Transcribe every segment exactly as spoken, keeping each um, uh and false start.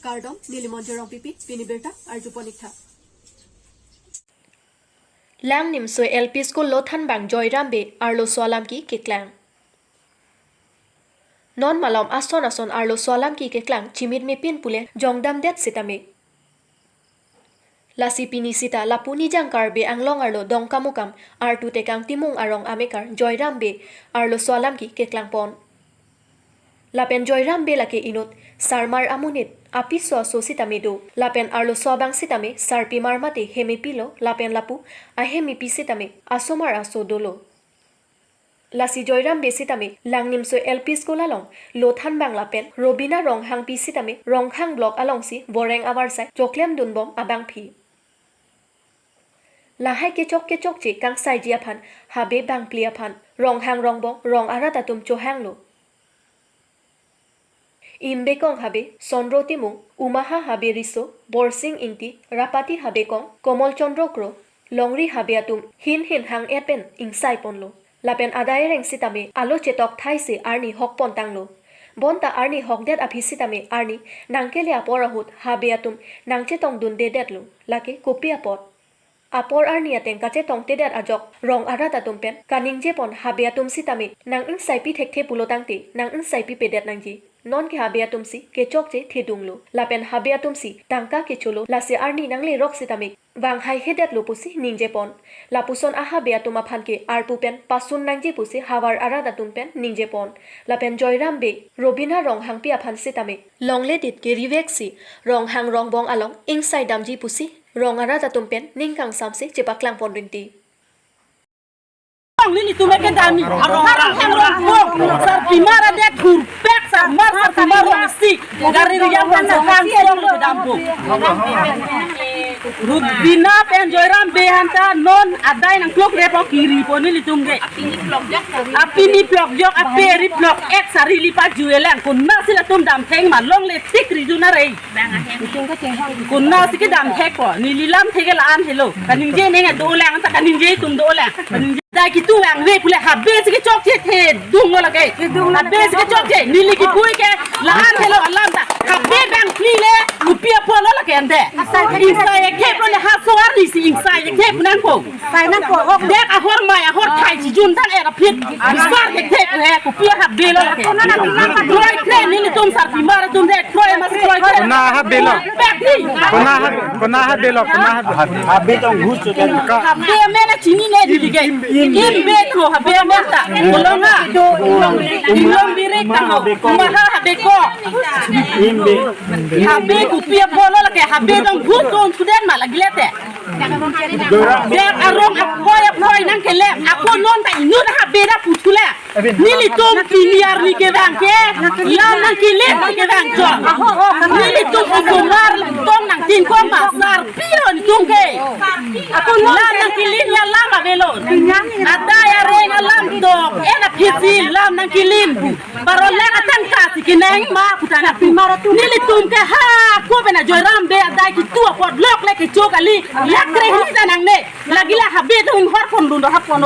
Kardom, neli Monjir Rongpipi, pini birta arjupon ik tha. Langnimsoi L P School Lothanbang Joyram Bey arloso alam ke keklang. Non malom ason ason arloso alam ke keklang chimit mepin pule jongdamdet sitame. Lasi pini sita lapu Nijang Karbi Anglong arlo Dongkamukam Artu Tekang Timung arong amekar Joyram Bey arloso alam ke keklangpon. Lapen Joyram Bey lake inut sarmar amonit, apiso aso sitame do, lapen arloso abang sitame sarpimar mate hemepilo, lapen lapu ahemipi sitame asomar aso dolo. Lasi Joyram Bey sitame Langnimsoi L P School along Lothanbang lapen Robina Ronghangpi sitame Rongkhang Block alongsi voreng avarsai choklemdunbom abangpi. Lahai kechok kechokche kangsaiji aphan, habe bangphli aphan, Ronghang Rongbong, rong arat atum chohanglo. Imbekong habe, Sondro Timung, Umaha habe Riso, Borsing Ingti, Rapati habe kong, Komol Chandra Kro, Longri habe atum, hin hin hang-et pen ingsaiponlo. Lapen adai areng sitame alo chetok thaisi arni hokpon tanglo. Bonta arni hokdet aphi sitame arni nangkele apor ahut habe atum nangchetongdundedetlo. Lake kopi apot? Apor arni ateng kachetongtedet ajok rong arat atum pen kaningjepon, habe atum sitame nang-ingsaipi thekthe pulo tangte nang-ingsaipipedet nangji. Nonke habe atumsi kechokche thedunglo. Lapen habe atumsi tangka kecholo, lasi arni nanglerok sitame vang haihedetlo pusi ningjepon. Lapuson ahabe atum aphan ke arpu pen pasun nangji pusi havar arat atum pen ningjepon. Lapen Joyram Bey, Robina Ronghangpi aphan sitame longledit keriveksi Ronghang Rongbong along ingsaidamji pusi rong arat atum pen ning kangsamsi chepaklangpon rinti. Nelitum ke dami. Arong, arong, arong, arong. Sarpimar adet hurpek, sarmar, sarpimar rong isi. Gari riam kan sarkang song ke dampo. Robina pen Joyram Bey anta non adai nangklokrepo, kiripo nelitum ke. Apini plokjok, aperi plok ek, sari lipa juelang. Konatsi latum damthek ma, longle tik rijuna rei. Konatsi kedamthekpo, neli lamthe ke la-an helo. Kaningje neng dolang, ta kaningje atum dolang. Kaningje dai kitu vangve pule, habe si kechokche thedunglo lake. Habe si kechokche, neli kipui ke la-an helo alam ta. Habe bangphli le, kopi apotlo lake ante. Ingsai ekheplo le, ha so arnisi ingsai ekhep nangpo. Sai nangpo, ok. Dek ahormai ahorthai chijun tang-et aphi. Bisar ke thek he, kopi habelo ke. Kroikre nelitum sarpimar atum de, kroi mas kroikre. Kona habelo? Pek ni. Kona ha, kona habelo, kona ha. Habe tong ghus chutan. Habe amen chinine dei ke. Imbe tho habe amen ta. Kolonga. Ilong birik tang ho. Maha habe ko. Imbe. Habe kopi apotlo lake, habe tong ghus tong chudan ma lagile te. Dek arong aphoi aphoi nangkele, ako non ta inut habe dak puthule. Nelitum pini arni kevang ke, lam nangkele nangkevang chot. Nelitum osomar tong nangtingkong ma, sarpilo nelitum ke. Ako non lam nangkele alam avelo. Adai areng alam tok, ena phisi lam nangkele. Barolang atangka si kenang ma putana tu. Nelitum ke ha ko bena Joyram Bey adai kitu apot lok le kecho kali. Lakre hini ta nangne. Lagile habe ta un hor pon dun do hap pon.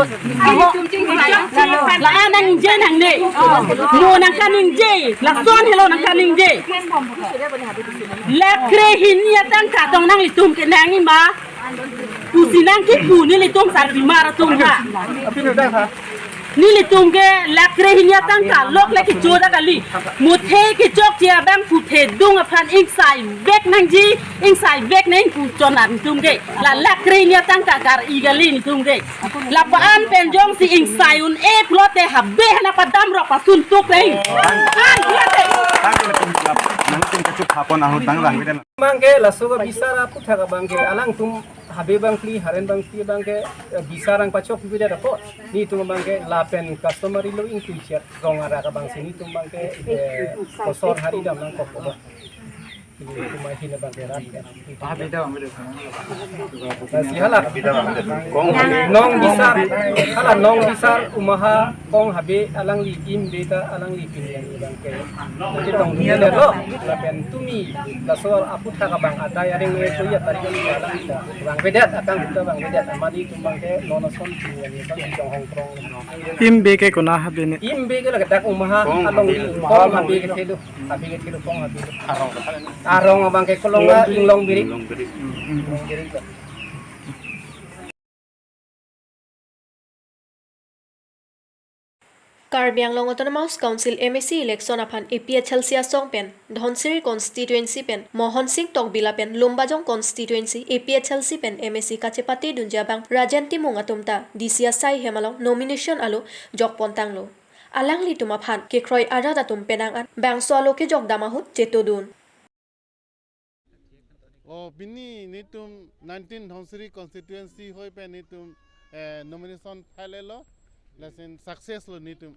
La-an nangje nangne. Mo nangkaningje. Lason helo nangkaningje. Lakre hini atangka tong nanglitum kenang ma. Pusi nangkipu nelitum sarpimar atum ha. Nelitum ke lakre hini atangka lok le kecho dak kali. Muthe kechokche abang puthedung aphan ingsaivek nangji, ingsaivek nang puchon nelitum ke. La lakre hini atangka kar-i kali nelitum ke. Lapu-an pen jongsi ingsai un-e pulote habe hana padamrok pasuntuk nang. An pulote. Nangtum kachuk hapon ahut dang lang biden. Bangke laso ka bisar aputhak abangke alangtum habe bangphli, haren bangphli abangke, eh, bisar nangpachok bidet apot. Nelitum abangke lapen customary law ingtui chet rong arat abangsi nelitum abangke, eh, kosor hari dam nangkok apot. Nelitum ahin abangke rat ya. Lasi hala nong bisar, hala nong bisar Umaha kong habe alangli Imbe ta alangli pini yang bangke. Chetongdunlo. Lapen tumi laso aputhak abang adai areng le koya tarik alangli ta vangvedet, akangta vangvedet, amat nelitum bangke non ason pini yang bang Jonghong Krong. Imbe ke kona habe ne? Imbe ke lake dak Umaha kong along habe. Kong habe kethelo. Habe kethelo, kong habe. Arong. Arong abang ke kolong Inglong Birik. Inglong Birik. Inglong Birik. Karbi Anglong Autonomous Council M A C election aphan A P H L C asong pen Dhansiri constituency pen Mohon Sing Tokbi lapen Lumbajong constituency A P H L C pen M A C kachepate dunji abang Rajen Timung atum ta D C asai hem along nomination alo jokpon tanglo. Alanglitum aphan kekroi arat atum penang an bangso alo kejokdam ahut chetodun. Oh, pini netum nineteen Dhansiri constituency hoi pen netum, eh, nomination file lo, lasen success lo netum.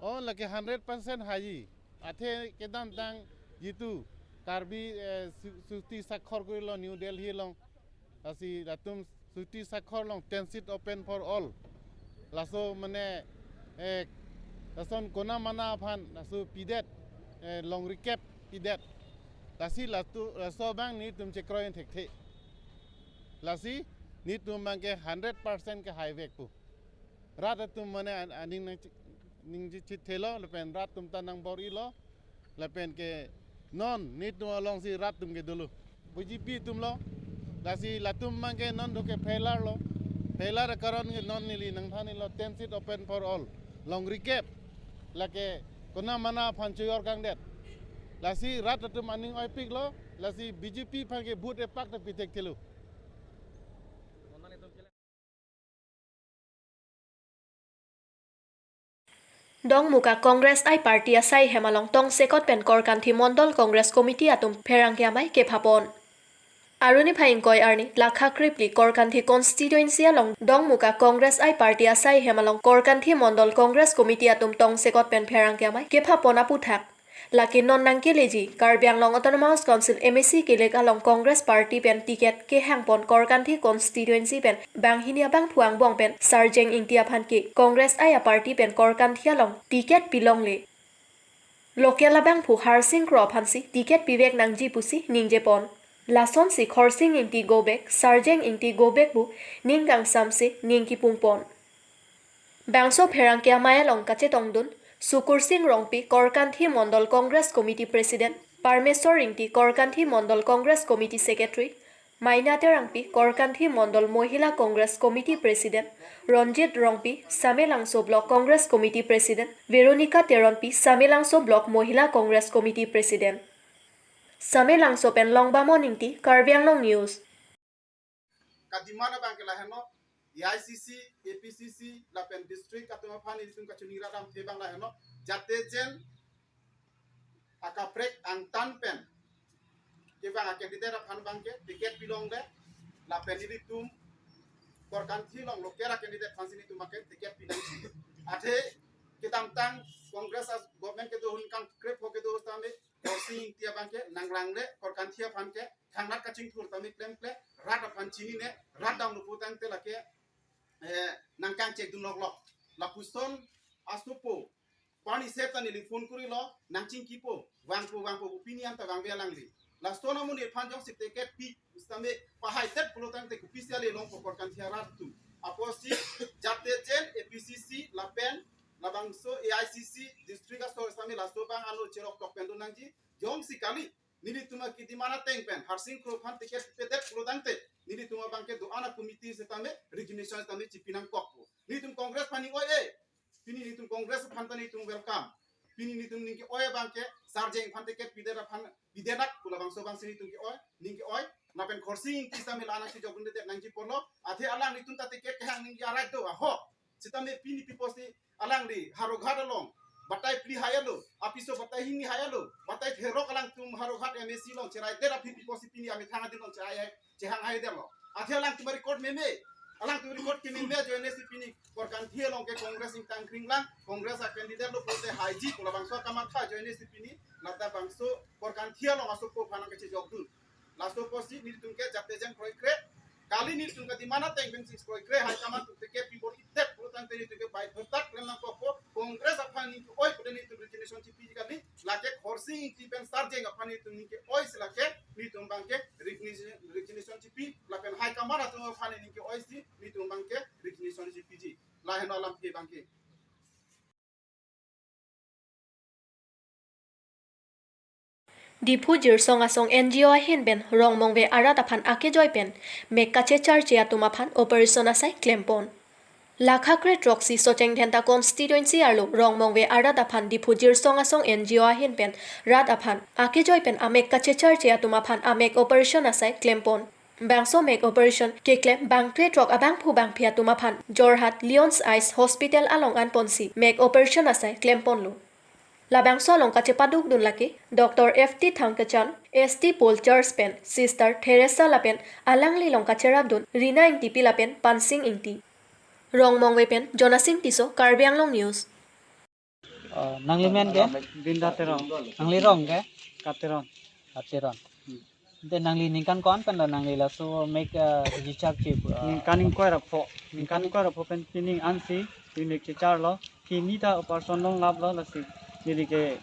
Oh, lake hundred percent haji. Athe kedamtang jitu Karbi, eh, su-, Chuti Sakhor kurilo New Delhi along. Lasi latum Chuti Sakhor along ten seat open for all. Laso mane, eh, lason kona mana aphan laso pidet, eh, long recap pidet. Lasi latu, laso abang netum chekroi thekthe. Lasi netum abang ke hundred percent ke haivek pu. Rat atum mane an-, aning nang chi-, ningje chithelo, lapen rat atum ta nangbor-ilo, lapen ke non netum alongsi rat atum ke dolo. B J P atum lo, lasi latum abang ke non doke failure lo. Failure karon ke non neli nangthanilo ten seat open for all. Long recap, lake kona mana aphan choyor kangdet. Lasi rat atum aning oipiklo, lasi B J P aphan ke vote epak ta pithekthe lo. Dongmukak Congress I party asai hem along tongsekot pen Korkanthi Mondol Congress Committee atum pherangke amei kephapon. Aruni phai ingkoi arni lakha kripli Korkanthi constituency along Dongmukak Congress I party asai hem along Korkanthi Mondol Congress Committee atum tongsekot pen pherangke amei kephapon aputhak lake non nangkeleji Karbi Anglong Autonomous Council M A C kelek along Congress party pen ticket kehangpon Korkanthi constituency pen banghini abangphu angbong pen Sarjeng Ingti aphan ke Congress I a party pen Korkanthi along ticket pilongle. Local abangphu Harsing Kro aphansi ticket pivek nangji pusi ningjepon. Lasonsi Khorsing Ingti go back, Sarjeng Ingti go back pu ning kangsamse ning kipungpon. Bangso pherangke amei along kachetongdun Sukursing Rongpi, Korkanthi Mondol Congress Committee President, Parmeswar Ingti, Korkanthi Mondol Congress Committee Secretary, Maina Terangpi, Korkanthi Mondol Mohila Congress Committee President, Ronjit Rongpi, Samelangso Block Congress Committee President, Veronica Teronpi, Samelangso Block Mohila Congress Committee President. Samelangso pen Longbamon Ingti, Karbi Anglong News. Kadimana abang ke lahenlo, A I C C, A P C C, lapen district atum aphan ilitum kachini radam te abang lahenlo, jate jen akaprek angtan pen kevang a candidate aphan abang ke ticket pilongle, lapen ilitum Korkanthi along local a candidate aphansi ilitum abang ke ticket pinangji. Athe kedamtang Congress as government kedo ahut ningkan krepho kedo ahut tame Khorsing Ingti abang ke nangrangle, Korkanthi aphan ke thangnat kachingthur tame klemkle, rat aphan chinine, rat damlo pu tangte lake, eh, nangkangchekdun loklok. Lapuson asopo pani seta neli phone kurilo, nangchingkipo, vangpo vangpo pu pini anta vangve alangli. Lason amonit aphan jongsi ticket pi sitame pahaidet pulo tangte kopisi ale longpo Korkanthi arat atum. Apotsi jate jen A P C C lapen labangso A I C C district asor sitame laso abang ano cherok tok pen do nangji. Jongsi kali nelitum akidimana ateng pen Harsing Kro aphan ticket pedet pulo tangte nelitum abang ke do-an a committee sitame resignation sitame chipi nangkokpo. Nelitum Congress aphan ning oi-e. Pini nelitum Congress aphan ta nelitum welcome. Pini nelitum ning ke-oi abang ke Sarjeng aphan ticket pidet aphan pidetlak pu labangso abangsi nelitum ke-oi, ning ke-oi. Lapen Khorsing Ingti sitame la-an si jokdundedet nangji pulo. Athe alanglitum ta ticket kehang ning ke arai do ahok. Sitame pini pi apotsi alangli Howraghat along batai phli hai alo, apiso batai hini hai alo, batai therok alangtum Howraghat M A C along cheraidet aphi pi apotsi pini amethang adin along cherai hai, chehang haidetlo. Athe alangtum record meme, alangtum record kememe ajoine si pini Korkanthi along ke Congress ingtang kring lang, Congress a candidate lo pulote haiji pu labangso akamatha ajoine si pini lata bangso Korkanthi along asopo aphan nangkachejokdun. Laso apotsi nelitum ke jate jen kroikre. Kali nelitum kadimana ateng pensi kroikre, high command atum ticket pibor-idet pulo tangte nelitum ke baidhotak klem nangkokpo. Congress aphan ning ke-oi pulote nelitum resignation chipi kali. Lake Khorsing Ingti pen Sarjeng aphan nelitum ning ke-oisi lake nelitum abang ke resignation, resignation chipi. Lapen high command atum aphan ning ke-oisi nelitum abang ke resignation chipiji. Lahenlo alam ke abang ke. Diphu Jirsong Asong N G O ahin pen Rongmongve arat aphan akejoi pen mek kachecharche atum aphan operation asai klempon. Lakha kre throksi Socheng Dhenta constituency arlo Rongmongve arat aphan Diphu Jirsong Asong N G O ahin pen rat aphan akejoi pen amek kachecharche atum aphan amek operation asai klempon. Bangso mek operation keklem bang kre throk abangphu bangphi atum aphan Jorhat Leon's Eyes Hospital along anponsi mek operation asai klemponlo. Labangso along kachepadukdun lake Doctor F T Thangkechan, S T Paul Church pen Sister Theresa lapen alangli along kacherapdun Rina Ingtipi lapen Pansing Ingti. Rongmongve pen Jonasing Tisso, Karbi Anglong News. Oh, nangli men ke? Binda Teron. Nangli rong ke? Kateron. Kateron. Hmm. Ante nangli ningkan ko-an pen lo nangli laso mek, eh, kachecharche, eh, ningkan ingkoi ra pho. Ningkan ingkoi ra pho pen pining ansi, pini kecharlo. Pini ta operation longlaplo lasi. Neli ke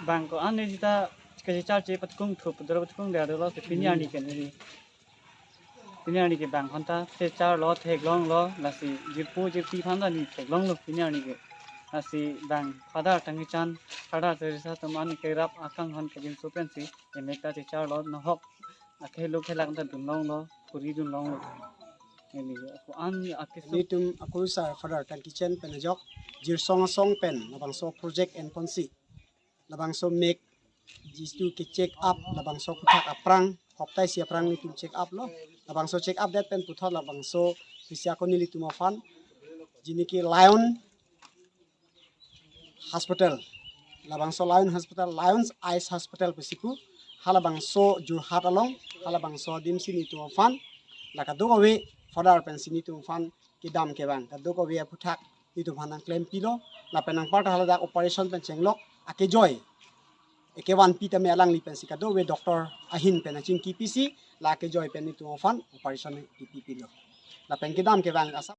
bang ko-an neli ta kachecharche patkung thup, dora patkung dera dolo, si pini arni ke neli. Pini arni ke bang aphanta kecharlo, theklonglo, lasi jirpo jirpi aphanta neli theklonglo pini arni ke. Lasi bang Father Thangkechan, Father Theresa atum an kerap akang aphanta kejinso pensi, emek ta kecharlo, nahok akehelo kelak ta dunlonglo, kuri dunlonglo. Neli ko-an akes- Nelitum akurusar Father Thangkechan pen ajok, Jirsong Asong pen labangso project enponsi, labangso mek jistu ke check up, labangso aphuthak aphrang, hopta isi aphrang nelitum check up lo. Labangso check up det pen puthot labangso pisi ako nelitum aphan, jini ke Lion Hospital. Labangso Lion Hospital, Lion's Eyes Hospital pisiku. Halabangso Jorhat along, halabangso adim si nelitum aphan, la kadokave Father pensi nelitum aphan kedam kevang kadokave aphuthak nelitum aphan nangklempilo, lapen anparta haladak operation pen chenglok akejoi ekevanpi tame alangli pensi kadokave doctor ahin pen achingki pisi, la akejoi pen nelitum aphan operation kipipilo. Lapen kedam kevang asap